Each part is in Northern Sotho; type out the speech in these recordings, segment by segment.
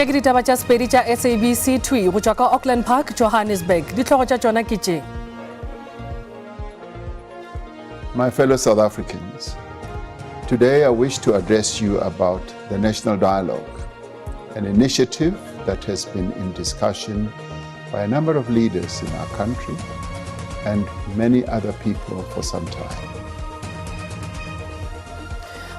Tše ke ditaba tša Sepedi tša SABC thwi go tšwa ka Auckland Park, Johannesburg. Dihlogo tša tšona ke tše. My fellow South Africans, today I wish to address you about the National Dialogue, an initiative that has been in discussion by a number of leaders in our country and many other people for some time.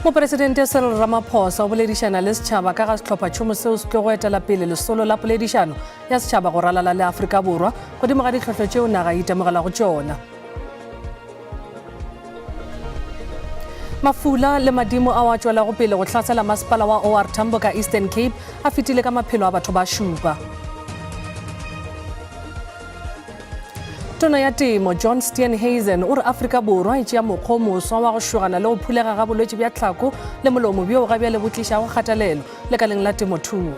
Mopresidente Cyril Ramaphosa o boledišana le setšhaba ka ga sehlophatšhomo seo se tlo go etela pele lesolo la poledišano ya setšhaba go ralala le Afrika Borwa godimo ga ditlhohlo tšeo naga e itemogelago tšona. Mafula le madimo ao a tšwelago pele go hlasela masepala wa OR Tambo ka Eastern Cape a fetile ka maphelo a batho ba šupa. Tona ya Temo John Steenhuisen o re Afrika Borwa e tšea mokgwa o moswa wa go šogana le go phulega ga bolwetši bja tlhako le molomo bjoo ga bjale bo tlišago kgatelelo lekaleng la temothuo.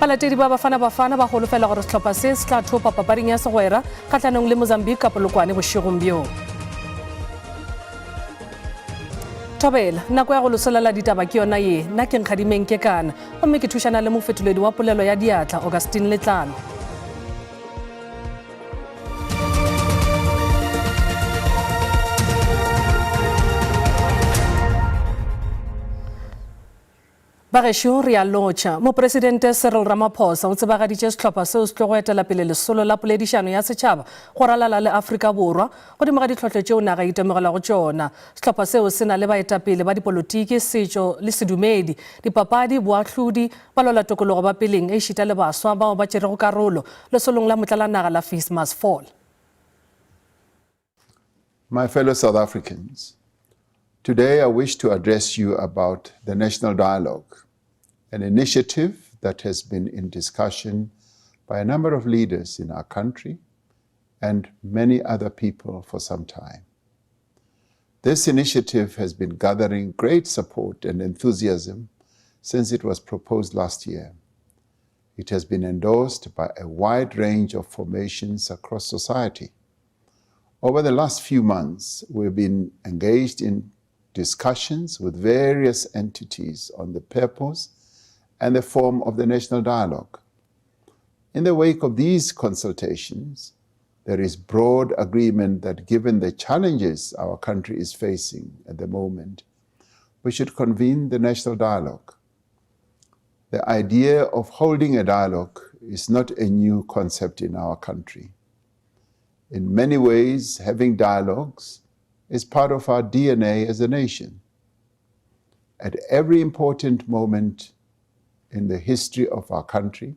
Balatedi ba Bafana Bafana ba holofela gore sehlopha se se tla thopa papading ya segwera kgahlanong le Mozambique ka Polokwane bošegong bjo. Thobela, nako ya go losolela ditaba ke yona ye. Nna ke Nkgadimeng Kekana gomme ke thušana le mofetoledi wa polelo ya diatla Augustine Letlalo. Bagešo re a lotšha. Mopresidente Cyril Ramaphosa o tsebagaditše sehlopha seo se tlo go etela pele lesolo la poledišano ya setšhaba go ralala le Afrika Borwa godimo ga ditlhohlo tšeo naga e itemogelago tšona. Sehlopha seo se na le baetapele ba dipolotiki, setšo le sedumedi, dipapadi, boahlodi, balwelatokologo ba peleng ešita le baswa bao ba tšerego karolo lesolong la motlalanaga la Fees Must Fall. My fellow South Africans, today I wish to address you about the National Dialogue, an initiative that has been in discussion by a number of leaders in our country and many other people for some time. This initiative has been gathering great support and enthusiasm since it was proposed last year. It has been endorsed by a wide range of formations across society. Over the last few months, we've been engaged in discussions with various entities on the purpose and the form of the national dialogue. In the wake of these consultations, there is broad agreement that given the challenges our country is facing at the moment, we should convene the national dialogue. The idea of holding a dialogue is not a new concept in our country. In many ways, having dialogues is part of our DNA as a nation. At every important moment in the history of our country,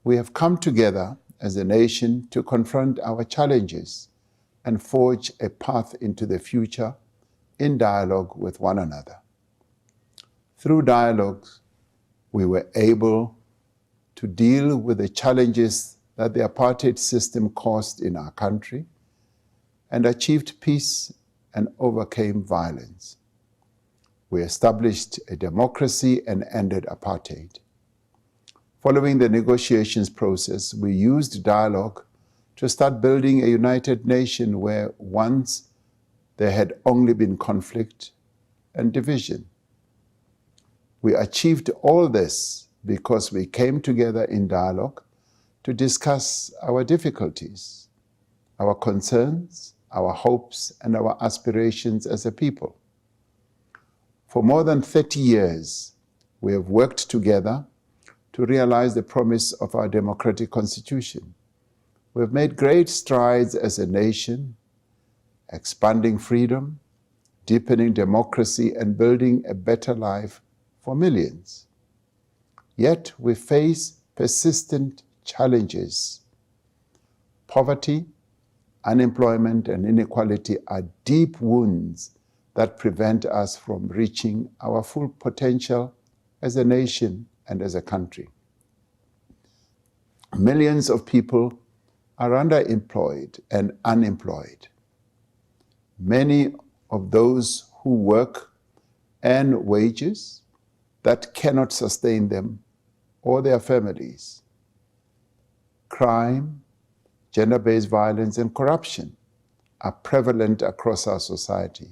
we have come together as a nation to confront our challenges and forge a path into the future in dialogue with one another. Through dialogues, we were able to deal with the challenges that the apartheid system caused in our country and achieved peace and overcame violence. We established a democracy and ended apartheid. Following the negotiations process, we used dialogue to start building a united nation where once there had only been conflict and division. We achieved all this because we came together in dialogue to discuss our difficulties, our concerns, our hopes, and our aspirations as a people. For more than 30 years, we have worked together to realize the promise of our democratic constitution. We have made great strides as a nation, expanding freedom, deepening democracy, and building a better life for millions. Yet we face persistent challenges. Poverty, unemployment, and inequality are deep wounds that prevent us from reaching our full potential as a nation and as a country. Millions of people are underemployed and unemployed. Many of those who work earn wages that cannot sustain them or their families. Crime, gender based violence, and corruption are prevalent across our society.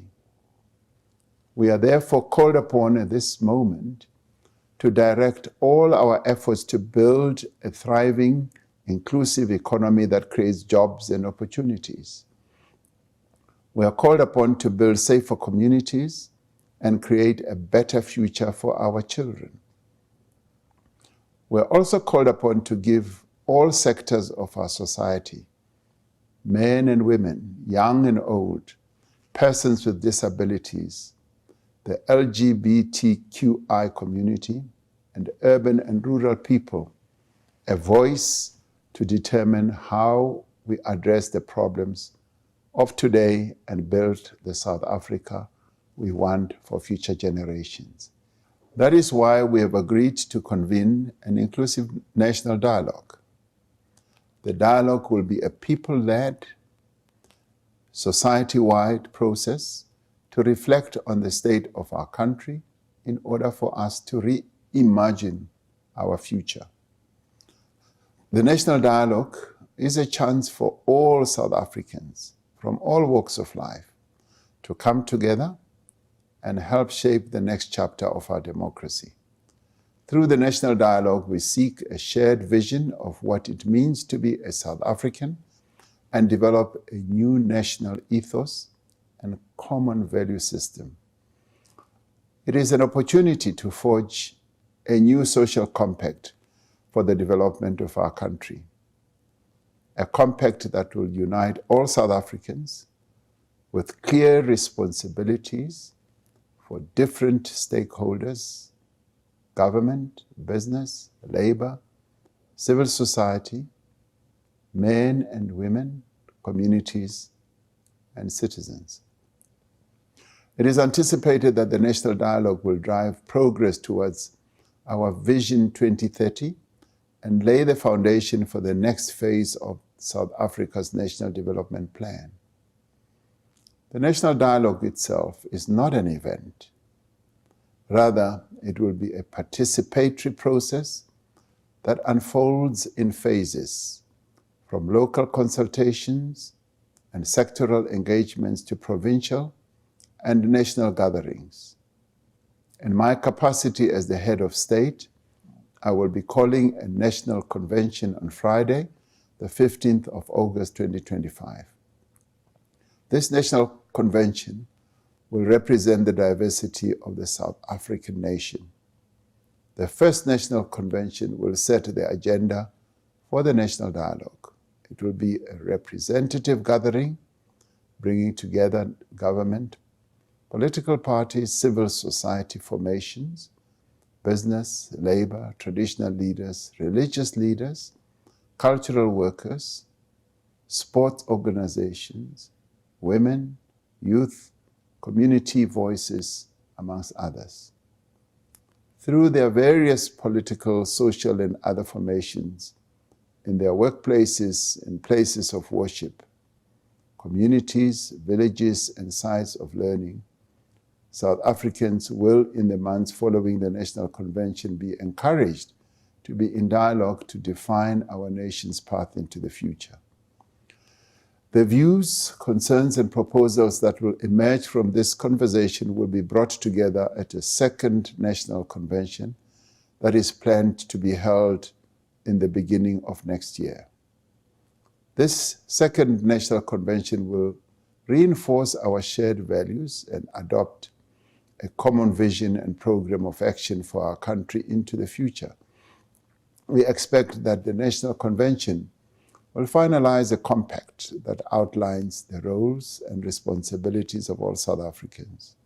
We are therefore called upon at this moment to direct all our efforts to build a thriving, inclusive economy that creates jobs and opportunities. We are called upon to build safer communities and create a better future for our children. We are also called upon to give all sectors of our society, men and women, young and old, persons with disabilities, the LGBTQI community, and urban and rural people, a voice to determine how we address the problems of today and build the South Africa we want for future generations. That is why we have agreed to convene an inclusive national dialogue. The dialogue will be a people led, society wide process to reflect on the state of our country in order for us to reimagine our future. The National Dialogue is a chance for all South Africans from all walks of life to come together and help shape the next chapter of our democracy. Through the National Dialogue, we seek a shared vision of what it means to be a South African and develop a new national ethos and common value system. It is an opportunity to forge a new social compact for the development of our country, a compact that will unite all South Africans with clear responsibilities for different stakeholders government, business, labor, civil society, men and women, communities, and citizens. It is anticipated that the National Dialogue will drive progress towards our Vision 2030 and lay the foundation for the next phase of South Africa's National Development Plan. The National Dialogue itself is not an event. Rather, it will be a participatory process that unfolds in phases, from local consultations and sectoral engagements to provincial and national gatherings. In my capacity as the head of state, I will be calling a national convention on Friday, the 15th of August 2025. This national convention will represent the diversity of the South African nation. The first national convention will set the agenda for the national dialogue. It will be a representative gathering bringing together government, political parties, civil society formations, business, labor, traditional leaders, religious leaders, cultural workers, sports organizations, women, youth, community voices, amongst others. Through their various political, social, and other formations, in their workplaces and places of worship, communities, villages, and sites of learning, South Africans will, in the months following the National Convention, be encouraged to be in dialogue to define our nation's path into the future. The views, concerns, and proposals that will emerge from this conversation will be brought together at a second national convention that is planned to be held in the beginning of next year. This second national convention will reinforce our shared values and adopt a common vision and program of action for our country into the future. We expect that the National Convention will finalize a compact that outlines the roles and responsibilities of all South Africans.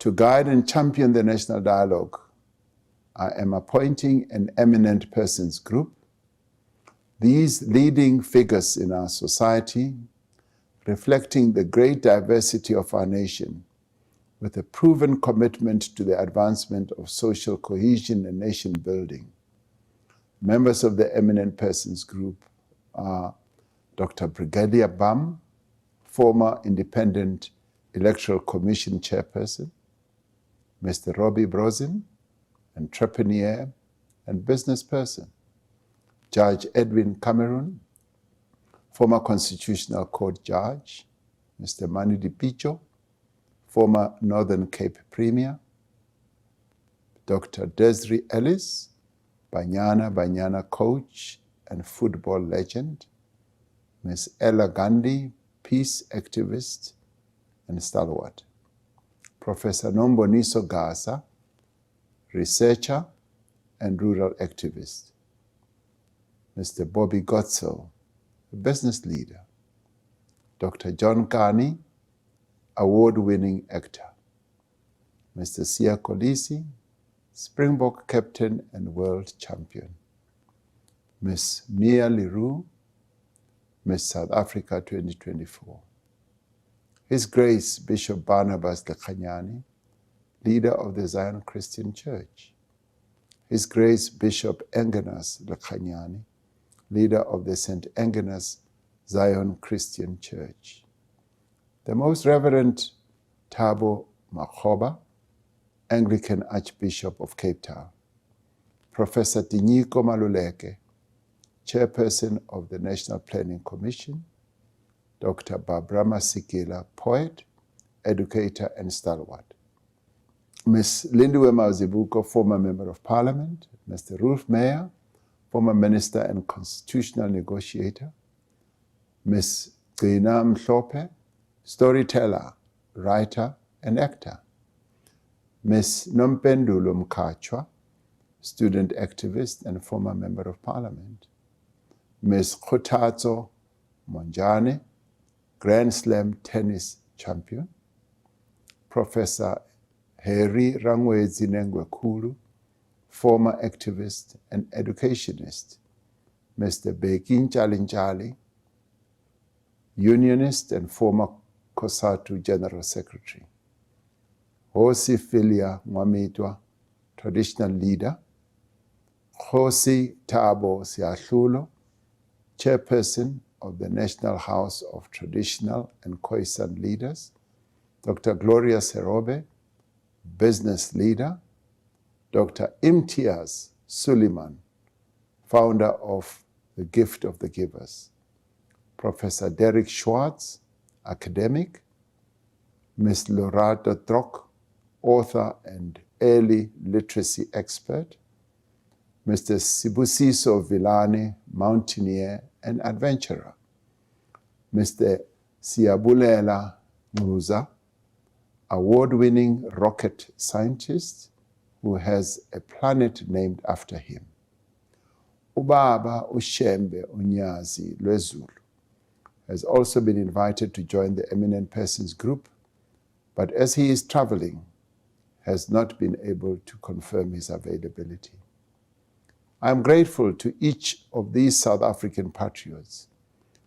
To guide and champion the national dialogue, I am appointing an eminent persons group. These leading figures in our society, reflecting the great diversity of our nation, with a proven commitment to the advancement of social cohesion and nation building. Members of the Eminent Persons Group are Dr. Brigalia Bam, former Independent Electoral Commission chairperson, Mr. Robbie Brozin, entrepreneur and business person, Judge Edwin Cameron, former Constitutional Court judge, Mr. Manny Picho, former Northern Cape Premier, Dr. Desiree Ellis, Banyana Banyana coach and football legend, Ms. Ella Gandhi, peace activist and stalwart, Professor Nomboniso Gasa, researcher and rural activist, Mr. Bobby Gotzel, a business leader, Dr. John Kani, award-winning actor, Mr. Siya Kolisi, Springbok captain and world champion, Ms. Mia Leroux, Miss South Africa 2024. His Grace Bishop Barnabas Lekganyane, leader of the Zion Christian Church. His Grace Bishop Engenas Lekganyane, leader of the St. Engenas Zion Christian Church. The Most Reverend Thabo Makgoba, Anglican Archbishop of Cape Town. Professor Tinyiko Maluleke, Chairperson of the National Planning Commission, Dr. Barbara Masikela, poet, educator, and stalwart. Ms. Lindiwe Mazibuko, former Member of Parliament, Mr. Roelf Meyer, former Minister and Constitutional Negotiator, Ms. Gcina Mhlophe, storyteller, writer, and actor, Ms. Nompendulo Mkhatshwa, student activist and former Member of Parliament, Ms. Kgothatso Montjane, Grand Slam tennis champion, Professor Harry Ranwedzi Nengwekhulu, former activist and educationist, Mr. Bheki Ntshalintshali, unionist and former COSATU General Secretary, Hosi Philia Nwamitwa, traditional leader, Kgosi Thabo Seatlholo, chairperson of the National House of Traditional and Khoisan Leaders, Dr. Gloria Serobe, business leader, Dr. Imtiaz Suliman, founder of The Gift of the Givers, Professor Derek Schwartz, academic, Ms. Lorato Trok, author and early literacy expert, Mr. Sibusiso Vilane, mountaineer and adventurer, Mr. Siyabulela Nxusa, award-winning rocket scientist who has a planet named after him. Ubaba uShembe uNyazi Lwezulu has also been invited to join the Eminent Persons Group, but as he is traveling, has not been able to confirm his availability. I am grateful to each of these South African patriots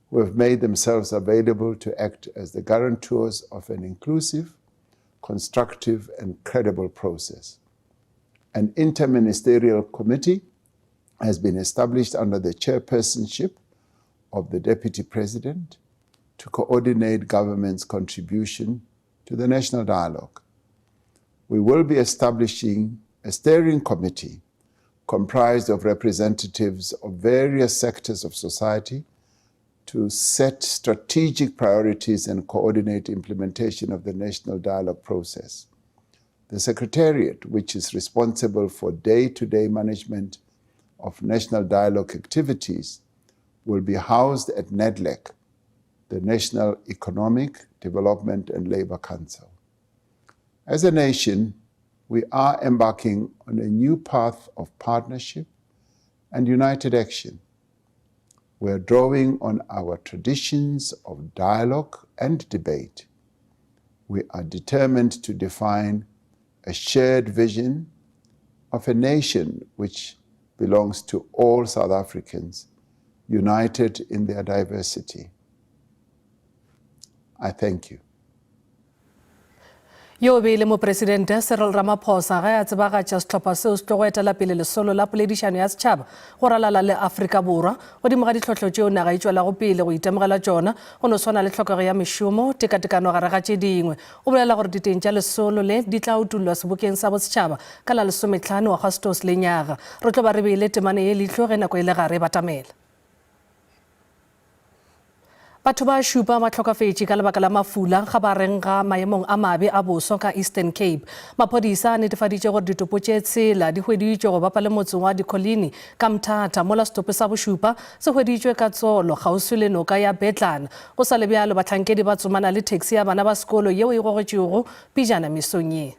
who have made themselves available to act as the guarantors of an inclusive, constructive, and credible process. An interministerial committee has been established under the chairpersonship of the Deputy President to coordinate government's contribution to the national dialogue. We will be establishing a steering committee comprised of representatives of various sectors of society to set strategic priorities and coordinate implementation of the national dialogue process. The Secretariat, which is responsible for day-to-day management of national dialogue activities, will be housed at NEDLAC, the National Economic Development and Labour Council. As a nation, we are embarking on a new path of partnership and united action. We are drawing on our traditions of dialogue and debate. We are determined to define a shared vision of a nation which belongs to all South Africans, united in their diversity. I thank you. Yo be e le Mopresidente Cyril Ramaphosa ge a tsebagatša sehlopha seo se tlogo etela pele lesolo la poledišano ya setšhaba go ralala le Afrika Borwa godimo ga ditlhohlo tšeo naga e tšwelago pele go itemogela tšona go no swana le tlhokego ya mešomo, tekatekano gare ga tše dingwe. O bolela gore diteng tša lesolo le di tla utollwa sebokeng sa bosetšhaba ka la lesometlhano Agostose lenyaga. Re tlo ba re beile temane ye leihlo ge nako e le gare e batamela. Batho ba šupa ba hlokafetše ka lebaka la mafula kgabareng ga maemong a mabe a boso ka Eastern Cape. Maphodisa a netefaditše gore ditopo tše tshela di hweditšwe go bapa le motse wa Dikholini ka Mthatha, mola setopo sa bošupa se hweditšwe ka Tsolo kgauswi le noka ya Betlana. Go sa le bjalo, bahlankedi ba tsomana le taxi ya bana ba sekolo yeo e gogetšwego pejana mesong ye.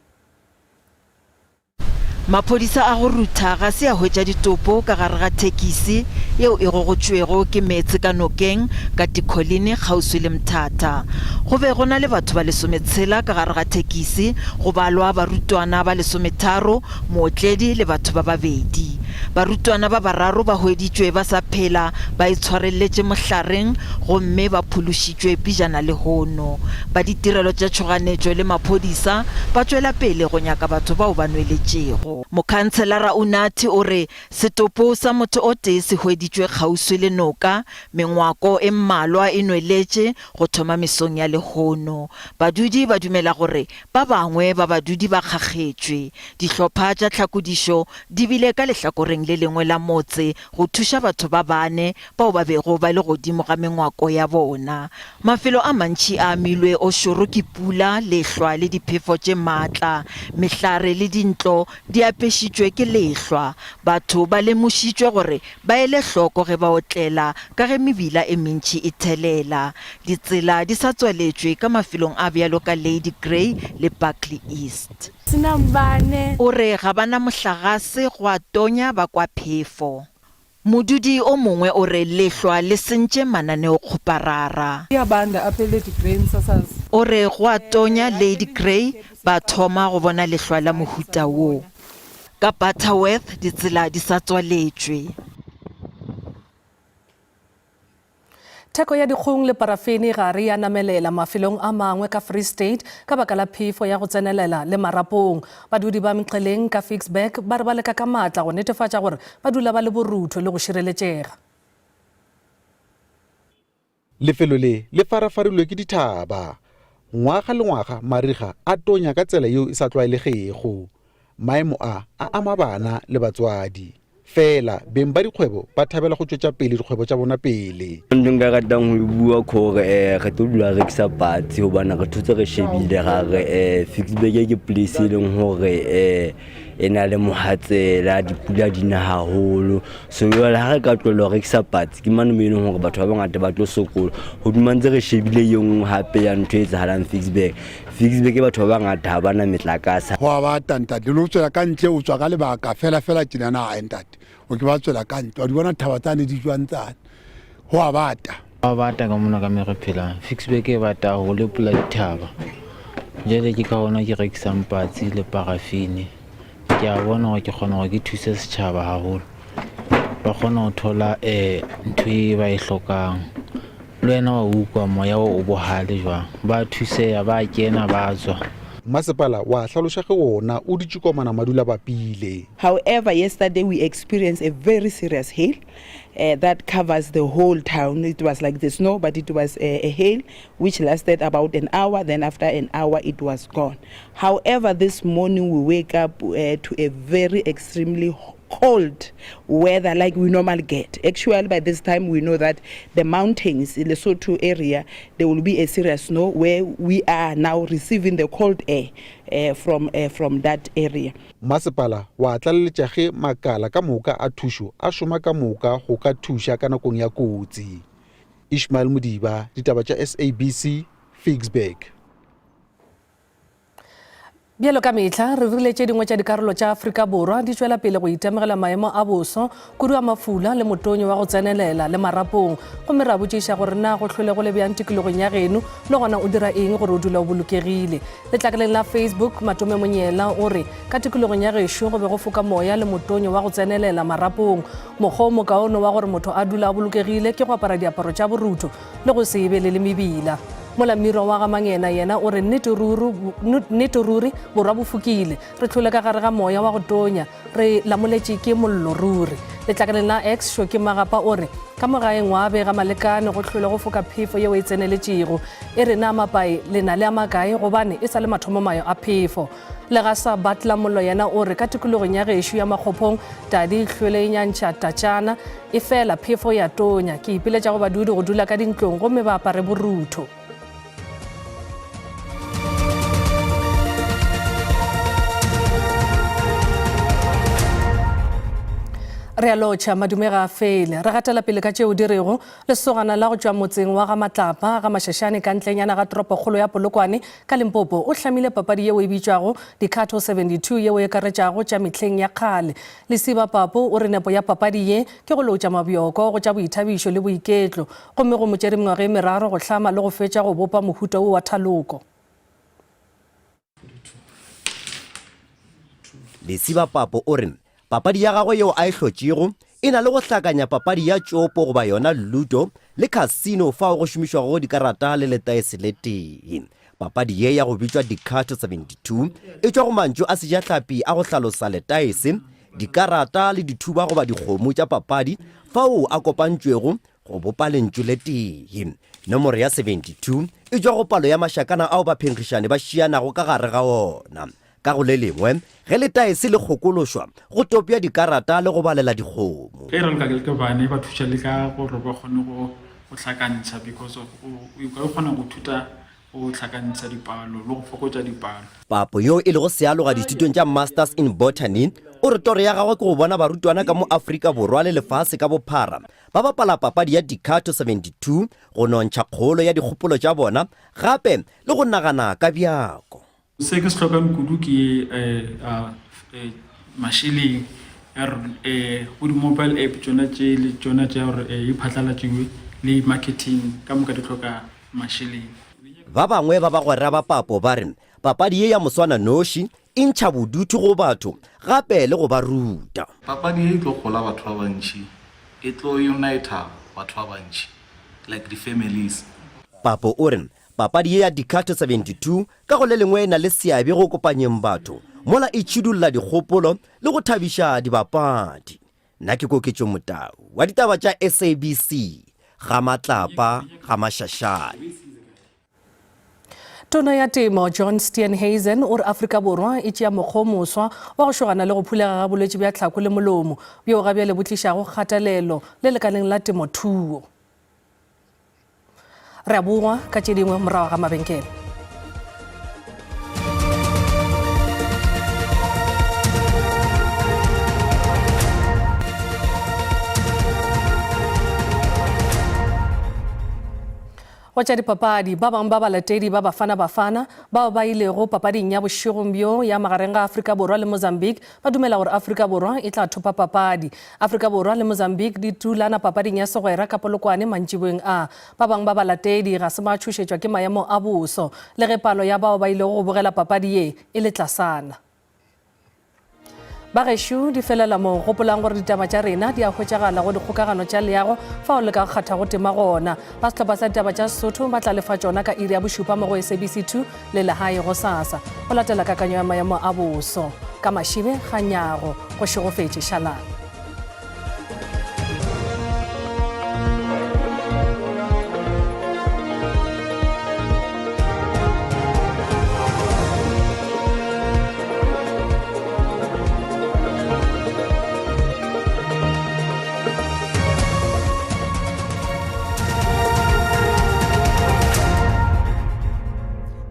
Maphodisa a go rutha ga se a hwetša ditopo ka gare ga thekisi yeo e gogotšwego ke meetse ka nokeng ka Tikholini kgauswi le Mthatha. Go be go na le batho ba lesometshela ka gare ga thekisi, go balwa barutwana ba lesometharo, mootledi le batho ba babedi. Barutwana ba bararo ba hweditšwe ba sa phela ba itshwarelletše mohlareng gomme ba phološitšwe pejana lehono. Ba ditirelo tša tšhoganetšo le maphodisa ba tšwela pele go nyaka batho bao ba nweletšego. Mokhanselara Unathi o re setopo sa motho o tee se hweditšwe kgauswi le noka, mengwako e mmalwa e nweletše go thoma mesong ya lehono. Badudi ba dumela gore ba bangwe ba badudi ba kgakgetšwe. Dihlopha tša tlhakodišo di bile ka lehlakoreng le lengwe la motse go thuša batho ba bane bao ba bego ba le godimo ga mengwako ya bona. Mafelo a mantši a amilwe o šoro ke pula, lehlwa le diphefo tše matla. Mehlare le dintlo di apešitšwe ke lehlwa. Batho ba lemošitšwe gore ba ele hloko ge ba otlela ka ge mebila e mentši e thelela. Ditsela di sa tswaletšwe ka mafelong a bjalo ka Lady Grey le Barkly East. O re ga ba na mohlagase, go a tonya ba kwa phefo. Modudi o mongwe o re lehlwa le sentše mananeokgoparara. O re go a tonya Lady Grey ba thoma go bona lehlwa la mohuta wo. Ka Butterworth ditsela di sa tswaletšwe. Theko ya dikgong le parafene ga re ya namelela mafelong a mangwe ka Free State ka baka la phefo ya go tsenelela le marapong. Badudi ba Mqheleng ka Ficksburg ba re ba leka ka maatla go netefatša gore ba dula ba le borutho le go šireletšega. Lefelo le le farafarilwe ke dithaba. Ngwaga le ngwaga mariga a tonya ka tsela yeo e sa tlwaelegego. Maemo a a ama bana le batswadi. Fela beng ba dikgwebo ba thabela go tšwetša pele dikgwebo tša bona pele. Ntho nka ratang go e bua ke gore um re tlo dula re rekisa patsi gobane re thotse re shebile ra re um Ficksburg ke place e leng gore um e na le mohatsela, dipula di na haholo. So jwale ha re ka tlohela ho rekisa patsi ke mane mo e leng gore batho ba bangata ba tlo sokola. Hodima ntse re shebile e nngwe hape ya ntho e etsahalang Ficksburg. Ficksburg batho ba bangata ha ba na metlakase. Go a bata ntate, le o tswela ka ntle o tswa ka lebaka fela fela tjenana ae ntate, o ke ba tswela ka ntle wa di bona thaba tsane di jwang tsane, go a bata. Go a bata ka mona ka me re phelang, Ficksburg e bata haholo e pela dithaba. Jwale ke ka hona ke rekisang patsi le parafine. Ke a bona gore ke kgona gore ke thuse setjhaba haholo, ba kgone ho thola um ntho e ba e hlokang. Le wena wa ukwa moya wo o bohale jwang, ba thuseya, ba kena, ba tswa. Mmasepala wa hlaloša ge wona o dutše komana madula bapile. However, yesterday we experienced a very serious hail uh, that covers the whole town. It was like the snow, but it was a, a hail which lasted about an hour. Then after an hour, it was gone. However, this morning we wake up uh, to a very extremely cold weather like we normally get. Actually, by this time, we know that the mountains in Lesotho area, there will be a serious snow where we are now receiving the cold air uh, from, uh, from that area. Masepala wa tlaleletša ge makala ka moka a thušo a šoma ka moka go ka thuša ka nakong ya kotsi. Ishmael Modiba, ditaba tša SABC, Ficksburg. Bjalo ka mehla, re rile tše dingwe tša dikarolo tša Afrika Borwa di tšwela pele go itemogela maemo a boso, kudu a mafula le motonyo wa go tsenelela le marapong. Gomme ra botšiša gore na go hlwele go le bjang tikologong ya geno le gona o dira eng gore o dule o bolokegile. Letlakaleng la Facebook, Matome Monyela o re, Ka tikologong ya gešo go be go foka moya le motonyo wa go tsenelela marapong. Mokgwa o mokaone wa gore motho a dule a bolokegile ke go apara diaparo tša borutho le go se e be le le mebila. Mola Mmirwa wa ga Mangena yena o re, Nnete ruri, nnete ruri, borwa bo fokile. Re hlole ka gare ga moya wa go tonya. Re lamoletše ke mollo ruri. Letlakaleng la X, Shoki Magapa o re, Ka mo gae Ngwabe ga Malekane go hlole go foka phefo yeo e tseneletšego. E re na mapae le na le a makae gobane e sa le mathomomayo a phefo. Legasa Butler Mollo yena o re ka tikologong ya gešo ya Makgophong tadi e hlwele e nyantšha tatšana, efela phefo ya tonya. Ke ipiletša go badudi go dula ka dintlong gomme ba apare borutho. Re a lotšha, madume ga a fele. Re gatela pele ka tšeo di rego, Lesogana la go tšwa motseng wa ga Matlapa, ga Mashashane ka ntlenyana ga toropokgolo ya Polokwane ka Limpopo o hlamile papadi yeo e bitšwago Dikhato 72 yeo e akaretšago tša mehleng ya kgale. Lesiba Papo o re nepo ya papadi ye ke go loutša mabjoko go tša boithabišo le boiketlo gomme go mo tšere mengwaga e meraro go hlama le go fetša go bopa mohuta wo wa thaloko. Lesiba Papo o re papadi ya gagwe yeo a e hlotšego e na le go hlakanya papadi ya tšopo goba yona ludo le casino fao go šomišwago dikarata le letaese le tee. Papadi ye ya go bitšwa Dikhato 72 e tšwa go mantšu a sejahlapi a go hlalosa letaese, dikarata le dithuba goba dikgomo tša papadi fao a kopantšwego go bopa lentšu le tee. Nomoro ya 72 e tšwa go palo ya mašakana ao baphenkgišani ba šianago ka gare ga ona. Ka go le lengwe, ge letaese le kgokološwa, go topja dikarata le go balela dikgomo. Ge e raloka le ke bana e ba thuša le ka gore ba kgone go go hlakantšha because of o o kgona go ithuta go hlakantšha dipalo le go fokotša dipalo. Papo yo e lego sealoga dithutong tša Masters in Botany o re toro ya gagwe ke go bona barutwana ka mo Afrika Borwa le lefase ka bophara ba bapala papadi ya Dikhato 72 go nontšha kgolo ya dikgopolo tša bona gape le go nagana ka bjako. Se ke se hlokang kudu ke mašeleng ya gore go di-mobile app tšona tše le tšona tša gore e phatlalatšiwe le marketing ka moka di hloka mašeleng. Ba bangwe ba bagwera ba Papo ba re papadi ye ya moswananoši e ntšha bodutu go batho gape le go ba ruta. Papadi ye e tlo gola batho ba bantši, e tlo uniter batho ba bantši like di-families. Papo o re Papadi ye ya Dikhato 72 ka go le lengwe e na le seabe go kopanyeng batho mola e tšhidulla dikgopolo le go thabiša dibapadi. Nna ke Koketšo Motau wa ditaba tša SABC, ga Matlapa, ga Mashashane. Tona ya Temo John Steenhuisen o re Afrika Borwa e tšea mokgwa o moswa wa go šogana le go phulega ga bolwetši bja tlhako le molomo bjo ga bjale bo tlišago kgatelelo le lekaleng la temothuo. Re a boa ka tše dingwe morago ga mabenkele. Go tša dipapadi, ba bangwe ba balatedi ba Bafana Bafana bao ba ilego papading ya bošegong bjo ya magareng ga Afrika Borwa le Mozambique ba dumela gore Afrika Borwa e tla thopa papadi. Afrika Borwa le Mozambique di thulana papading ya segwera ka Polokwane mantšiboeng a. Ba bangwe ba balatedi ga se ba tšhošetšwa ke maemo a boso, le ge palo ya bao ba ilego go bogela papadi ye e le tlasana. Bagešo, di felela moo. Gopolang gore ditaba tša rena di a hwetšagala go dikgokagano tša leago fao le ka kgathago tema gona. Ba sehlopha sa ditaba tša Sesotho ba tla lefa tšona ka iri ya bošupa mo go SABC 2 le legae gosasa. Go latela kakanyo ya maemo a boso. Ka mašibe ga nyago. Go šegofetše. Šalang.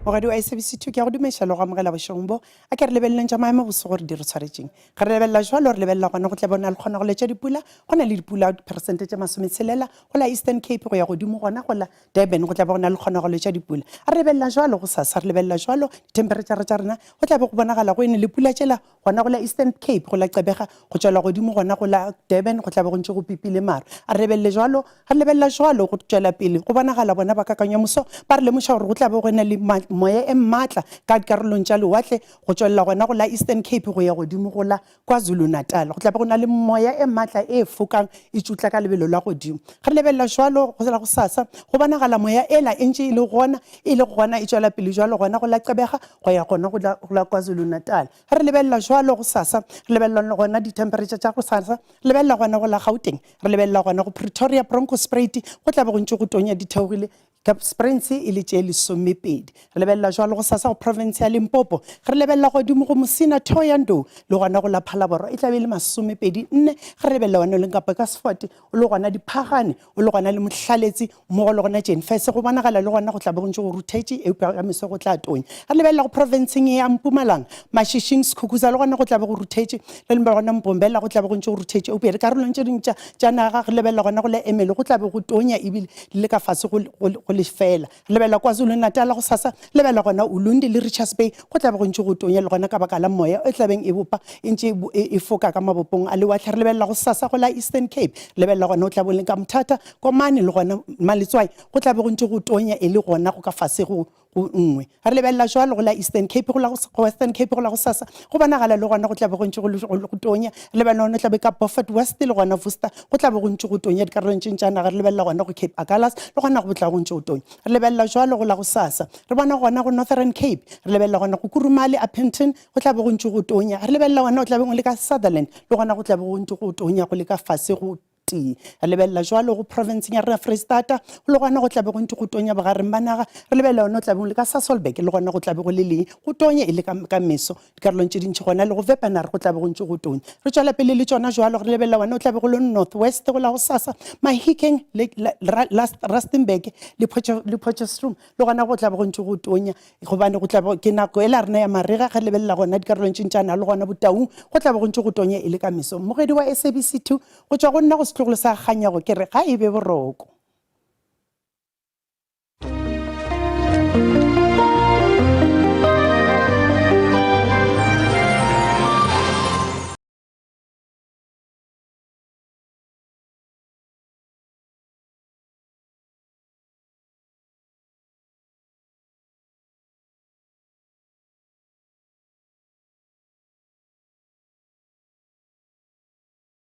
Mogadi wa SABC 2 ke a go dumeša le go amogela bošegong bo. A ke re lebeleleng tša maemo boso gore di re tshwaretšeng. Ge re lebelela jwalo, re lebelela gona go tla be go na le kgonagalo tša dipula, go na le dipula diperesente tše masometshela go la Eastern Cape go ya godimo gona go la Durban go tla be go na le kgonagalo tša dipula. A re lebelela jwalo gosasa, re lebelela jwalo dithemperetšhara tša rena, go tla be go bonagala go ene le pula tšela gona go la Eastern Cape, go la Gqeberha, go tšwela godimo gona go la Durban go tla be go ntše go pipile maru. A re lebelele jwalo, ge re lebelela jwalo go tšwela pele go bonagala bona ba kakanyomoso ba re lemoša gore go tla be go ena le moya e maatla ka dikarolong tša lewatle Go tšwelela gona go la Eastern Cape go ya godimo go la KwaZulu-Natal, go tla be go na le moya e matla e fokang e tšutla ka lebelo la godimo. Ge re lebelela jwalo go la gosasa, go bonagala moya ela e ntše e le gona, e le gona e tšwela pele jwalo gona go la Gqeberha go ya gona go la, go la KwaZulu-Natal. Ge re lebelela jwalo gosasa, re lebelela gona di-temperature tša gosasa, re lebelela gona go la Gauteng, re lebelela gona go Pretoria, Bronkhorstspruit, go tla be go ntše go tonya di theogile. Cape Springs e le tše lesomepedi. Re lebelela jwalo gosasa go province ya Limpopo. Ge re lebelela godimo go Musina, Thohoyandou le gona go la Phalaborwa e tla be e le masomepedi nne. Ge re lebelela wena o leng ka Bugersfort, o le gona Diphagane, o le gona le Mohlaletse mmogo le gona Jane Furse, go bonagala le gona go tla be go ntše go ruthetše eupša ka meso go tla tonya. Ge re lebelela go provinceng ya Mpumalanga, Mashishing, Skukuza le gona go tla be go ruthetše, le le gona Mbombela go tla be go ntše go ruthetše eupša dikarolong tše dingwe tša tša naga re lebelela gona go la Ermelo go tla be go tonya ebile di le ka fase go, go, go lefela. Re lebelela KwaZulu-Natal gosasa, re lebelela gona Ulundi le Richards Bay go tla be go ntše go tonya le gona ka baka la moya e tla beng e bopa e ntše e, e, e foka ka mabopong a lewatle. Re lebelela gosasa go la Eastern Cape, re lebelela gona o tla bo leng ka Mthatha, Komane le gona Maletswai go tla be go ntše go tonya e le gona go ka fase go go nngwe. Re lebelela jwalo go la Eastern Cape, go la go Western Cape go la gosasa, go bonagala le gona go tla be go ntše go go tonya. Re lebelela gona tla be ka Beaufort West le gona Worcester, go tla be go ntše go tonya dikarolong tše tša naga. Re lebelela gona go Cape Agulhas le gona go tla go ntše go tonya. Re lebelela jwalo go la gosasa, re bona gona go Northern Cape, re lebelela gona go Kurumale, Upington, go tla be go ntše go tonya. Re lebelela gona o tla beng o le ka Sutherland, le gona go tla be go ntše go tonya go le ka fase go tee. Re lebelela jwalo go profenseng ya rena Freistata, le gona go tla be go ntše go tonya bogareng ba naga. Re lebelela yona o tla be o le ka Sasolburg, le gona go tla be go le leng go tonya e le ka, ka meso. Dikarolong tše dintši gona le go Wepener go tla be go ntše go tonya. Re tšwela pele le tšona jwalo, re lebelela wena o tla be go le North West go la gosasa, Mahikeng le, la, la, Rustenburg le le Potchefstroom, le gona go tla be go ntše go tonya. Gobane go tla be ke nako ela rena ya marega, ge re lebelela gona dikarolong tše tša naga le gona Botaung go tla be go ntše go tonya e le ka meso. Mmogedi wa SABC 2, go tšwa go nna go setlogolo sa Kganyago ke re ga e be boroko.